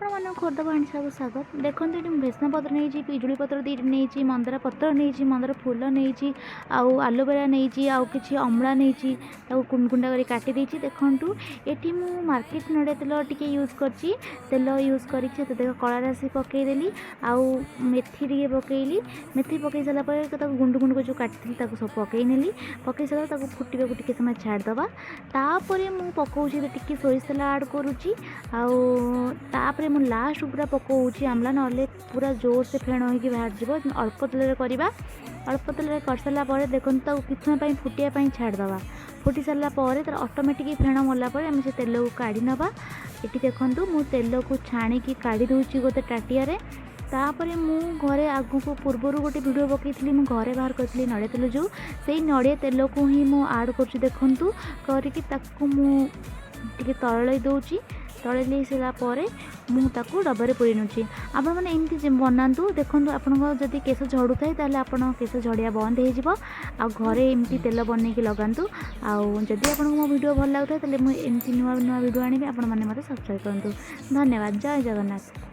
ଆପଣମାନଙ୍କୁ ଖୋର୍ଦ୍ଧା ବାଣିସାକୁ ସ୍ୱାଗତ। ଦେଖନ୍ତୁ, ଏଠି ମୁଁ ଭେସୁଙ୍ଗା ପତ୍ର ନେଇଛି, ପିଜୁଳି ପତ୍ର ଦୁଇଟି ନେଇଛି, ମନ୍ଦାର ପତ୍ର ନେଇଛି, ମନ୍ଦାର ଫୁଲ ନେଇଛି ଆଉ ଆଲୋଭେରା ନେଇଛି ଆଉ କିଛି ଅମଳା ନେଇଛି। ତାକୁ ଗୁଣ୍ଡ ଗୁଣ୍ଡ କରି କାଟି ଦେଇଛି। ଦେଖନ୍ତୁ, ଏଠି ମୁଁ ମାର୍କେଟ ନଡ଼ିଆ ତେଲ ଟିକେ ୟୁଜ୍ କରିଛି। ତେଲ ୟୁଜ୍ କରିକି ସେଥିରେ କଳା ରାଶି ପକାଇଦେଲି ଆଉ ମେଥି ଟିକେ ପକାଇଲି। ମେଥି ପକାଇ ସାରିଲା ପରେ ତାକୁ ଗୁଣ୍ଡ ଗୁଣ୍ଡ କରି ଯେଉଁ କାଟିଥିଲି, ତାକୁ ସବୁ ପକାଇ ନେଲି। ପକାଇ ସାରିଲା ପରେ ତାକୁ ଫୁଟିବାକୁ ଟିକେ ସମୟ ଛାଡ଼ିଦେବା। ତାପରେ ମୁଁ ପକାଉଛି ଟିକେ ସୋରିଷ ତେଲ ଆଡ଼୍ କରୁଛି ଆଉ ତାପରେ ମୁଁ ଲାଷ୍ଟ ପୁରା ପକାଉଛି ଆମ୍ଲା। ନହେଲେ ପୁରା ଜୋରସେ ଫେଣ ହେଇକି ବାହାରିଯିବ। ଅଳ୍ପ ତେଲରେ କରିବା। ଅଳ୍ପ ତେଲରେ କରିସାରିଲା ପରେ ଦେଖନ୍ତୁ, ତାକୁ କିଛି ସମୟ ପାଇଁ ଫୁଟିବା ପାଇଁ ଛାଡ଼ିଦେବା। ଫୁଟି ସାରିଲା ପରେ ତାର ଅଟୋମେଟିକ୍ ଫେଣ ମଲା ପରେ ଆମେ ସେ ତେଲକୁ କାଢ଼ି ନେବା। ଏଠି ଦେଖନ୍ତୁ, ମୁଁ ତେଲକୁ ଛାଣିକି କାଢ଼ି ଦେଉଛି ଗୋଟେ ତାଟିଆରେ। ତାପରେ ମୁଁ ଘରେ ଆଗକୁ ପୂର୍ବରୁ ଗୋଟେ ଭିଡ଼ିଓ ପକାଇଥିଲି, ମୁଁ ଘରେ ବାହାର କରିଥିଲି ନଡ଼ିଆ ତେଲ ଯେଉଁ, ସେଇ ନଡ଼ିଆ ତେଲକୁ ହିଁ ମୁଁ ଆଡ଼୍ କରୁଛି। ଦେଖନ୍ତୁ, କରିକି ତାକୁ ମୁଁ ଟିକେ ତରଳେଇ ଦେଉଛି। ତରଳେଇ ସାରିଲା ପରେ ମୁଁ ତାକୁ ଡବାରେ ପୁରେଇ ନେଉଛି। ଆପଣମାନେ ଏମିତି ବନାନ୍ତୁ। ଦେଖନ୍ତୁ, ଆପଣଙ୍କ ଯଦି କେଶ ଝଡ଼ୁଥାଏ, ତାହେଲେ ଆପଣଙ୍କ କେଶ ଝଡ଼ିବା ବନ୍ଦ ହେଇଯିବ। ଆଉ ଘରେ ଏମିତି ତେଲ ବନେଇକି ଲଗାନ୍ତୁ। ଆଉ ଯଦି ଆପଣଙ୍କୁ ମୋ ଭିଡ଼ିଓ ଭଲ ଲାଗୁଥାଏ, ତାହେଲେ ମୁଁ ଏମିତି ନୂଆ ନୂଆ ଭିଡ଼ିଓ ଆଣିବି। ଆପଣମାନେ ମୋତେ ସବସ୍କ୍ରାଇବ୍ କରନ୍ତୁ। ଧନ୍ୟବାଦ। ଜୟ ଜଗନ୍ନାଥ।